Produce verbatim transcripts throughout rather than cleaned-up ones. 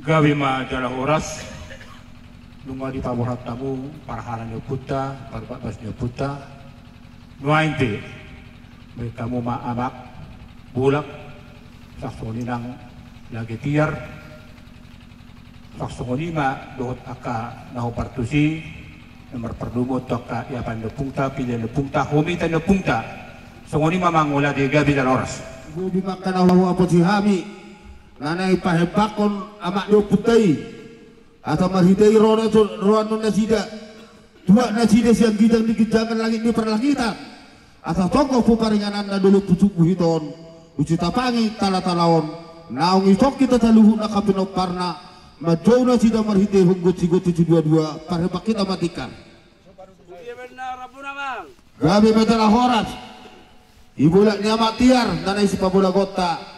Gabe ma jala horas. Nunga dipaborhat hamu parhalado ni ompunta, parbasbas ni ompunta. Nuaeng pe, baen hamu ma amak bolak, suang songon i nang lage tiar, suang songon i ma dohot angka na hombar tusi, na marpardomuan tu angka iapan ni ompungta, pilihan ni ompungta, homitan ni ompungta. Songon i ma amang mauliate, gabe jala horas. Gabe ma angka na huaposi hami, na naeng pahebakkon amak ni ompunta i. Asa marhite i roa na so-, roan nasida. Tuat nasida sian ginjang ni ginjangan, langit ni parlangitan. Asa tonggo pe paringananna dohot pusuk buhit on. Uji tapangi talatala on. Naung isongkit hita saluhutna angka pinomparna. Manjou nasida marhitehon gonsigonsi siduadua. Parhebak hita ma tingkos. Gabe ma jala horas. Di bolak ni amak tiar, na naeng sipabolakonta.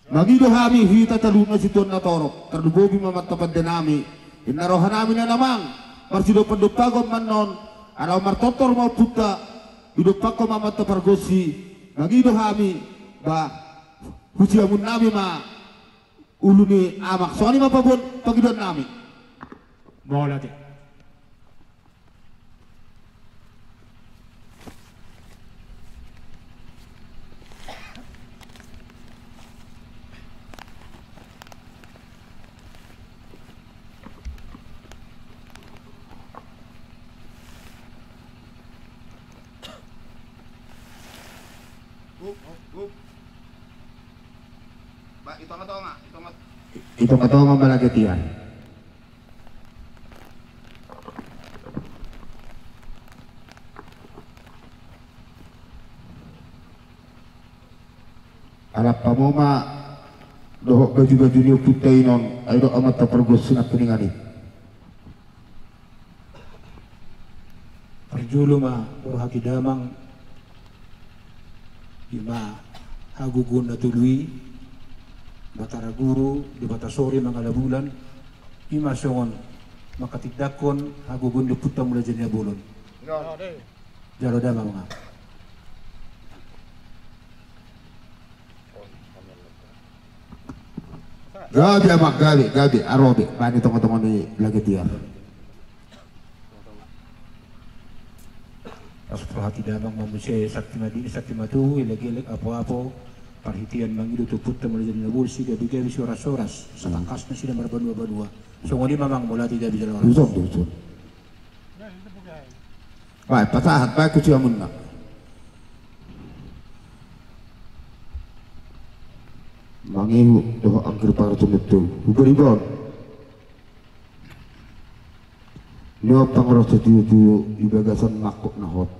Mangido hami hita saluhutna situan na torop, tarlumobi ma amanta pandenami, inna rohanami na damang, marsidopandopangon ma annon, ala martortor ma ompunta, didompakkon ma amanta pargonsi, mangido hami, ba, husiamunnami ma, ulu ni amak, songon i ma paboa pangidoannami. Mauliate. Hup, hup, hup. Ba, i tongatonga, i tonga. I tongatonga ma lage tiar. Alap hamu ma dohot bajubaju ni ompunta i non, ai dok amanta pargonsi nangkiningan i. Parjolo ma borhat hita damang, ima hagogoon na tolu i, Batara Guru, Debata Sore, Manggala Bulan, ima songon manghatindanghon hagogoon ni Ompunta Mulajadi Nabolon. Jalo damang. Gabe amang, gabe, gabe, aro be, baen i tongatonga ni lage tiar. Asa borhat hita damang ma muse, santi madini, santi matubu, elek-elek, apo-apo, parhitean mangido tu Ompunta Mulajadi Nabolon, sigabe-gabe, sihoras-horas, satangkas nasida marbanua-banua. Songon i ma amang, mauliate, gabe jala horas. Dusun, dusun. Baen, pasahat, baen husiamunna. Mangihut dohot angkir partunutu. Huberi bon. Niompang ro satiotio di bagasan mangkok na hot.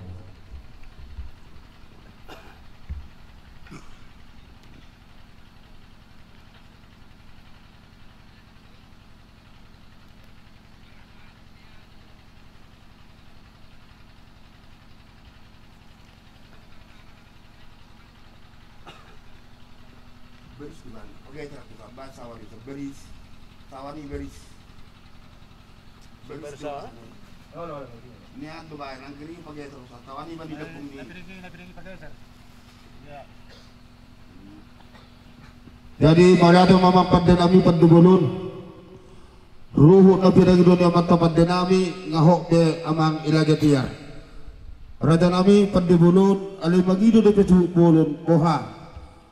Beris di mana? Oke, satu gambar, sawan itu beris. Sawan ini beris. Beris. Beris di sawan? Mana? Ini anu, Bang, nang kiri pakai terus. Sawan ini bani dapung ini. Nang kiri, nang kiri pakai ser. Ya. Jadi, mauliate ma amang pandenami, pande bolon. Ruhut na pinangido ni amanta pandenami, nga hot be amang i lage tiar. Rajanami, pande bolon, alai mangido dope suhut bolon, boha.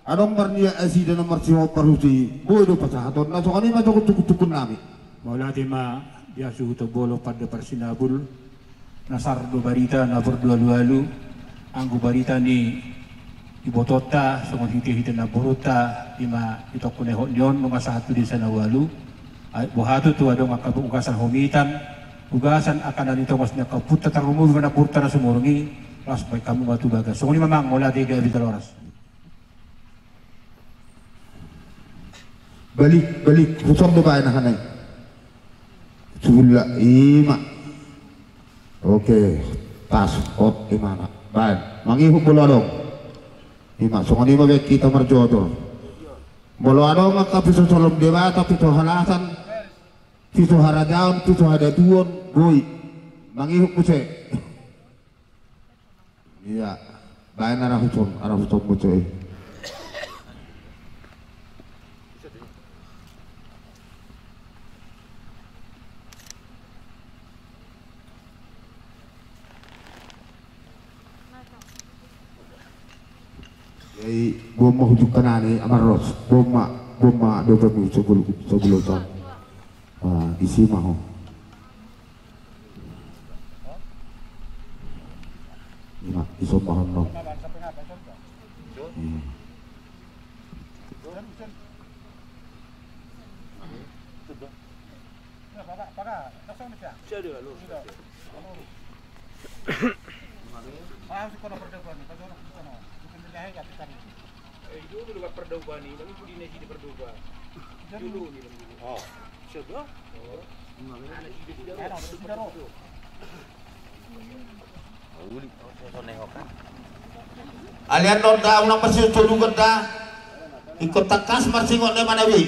Adong marniat nasida na marsihombar husi, boi do pasahatonna, songon i ma songon sungkun-sungkunnami. Mauliate ma di hasuhuton bolon, pande parsinabul. Na sar do barita na pardualualu, anggo barita ni ibotonta, songon hitehite namborunta, ima itongku na hot ni on, nunga sahat tu desa na ualu, ai boha tutu adong angka bagasan homitan, Ugasan angka na nitongos ni angka ompunta, tarlumobi ma namburta na sumurung i, laos baen hamu ma tu bagas. Songon i ma amang, mauliate, gabe jala horas. Balik, balik, huson do baen aha na i. Sulla i ma. Oke, pas, hot imana. Baen, mangihut molo adong. I ma, songon i ma baen hita marjojor. Molo adong angka piso solom Debata, piso halasan, piso harajaon, piso hadatuon, boi. Mangihut muse. Ia, baen arahuson, arahuson muse. Jadi, boan ma hujungkan ani, amang Ros. Boan ma, boan ma dope mu sebelum, sebelum. Ah, isi ma ho. Ima, ison ma ho no. Hmm. Alai annon da, unang marsiucolugan da. Ingkon tangkas marsingot na i ma na be.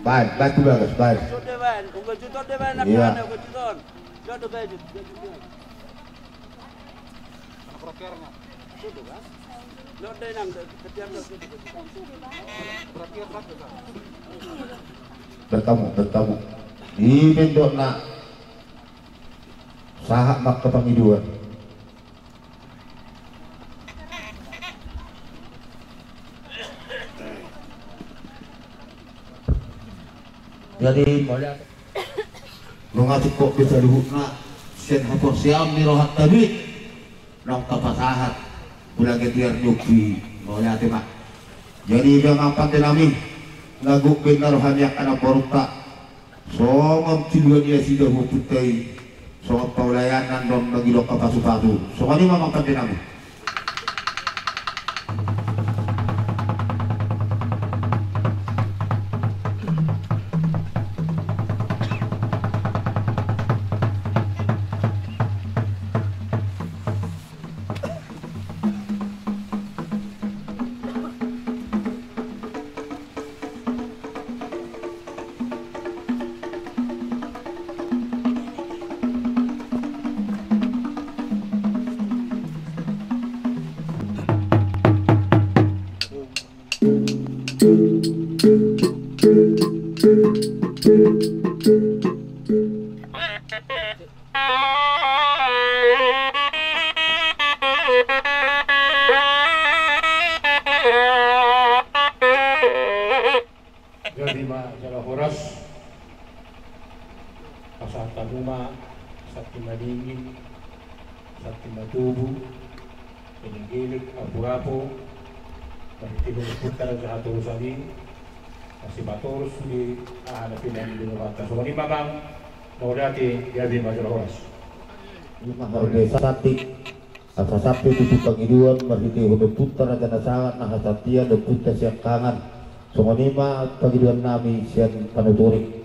Baen, baen tu bagas, baen. Ia. Bertamu, bertamu. Di bendok na sahat maka pangidoan. Jadi, mauliate. Nunga tingkos be saluhutna sian haporseaon ni rohanta be. Naung tapasahat hulahula ni Arjok i, mauliate ma. Jadi, amang pande nami, na gok be na roha ni angka namborunta. Songon tiluan i nasida tu ompunta i, songon paulaanna annon mangido angka pasupasu. Songon i ma amang pande nami. Jadi ma jala horas. Pasahat hamu ma santi madingin, santi matobu, elek-elek, apo-apo, marhite ompunta raja hatorusan i. Masipatorus di aha na pinangido ni rohanta. Songon i ma amang, mauliate, gabe ma jala horas. Ima, mauliate santi. Asa sampe tutu pangidoan marhitehon ompunta raja na sangap, na hasantian, ompunta siangkangan. Songon i ma pangidoan nami sian Panotorik.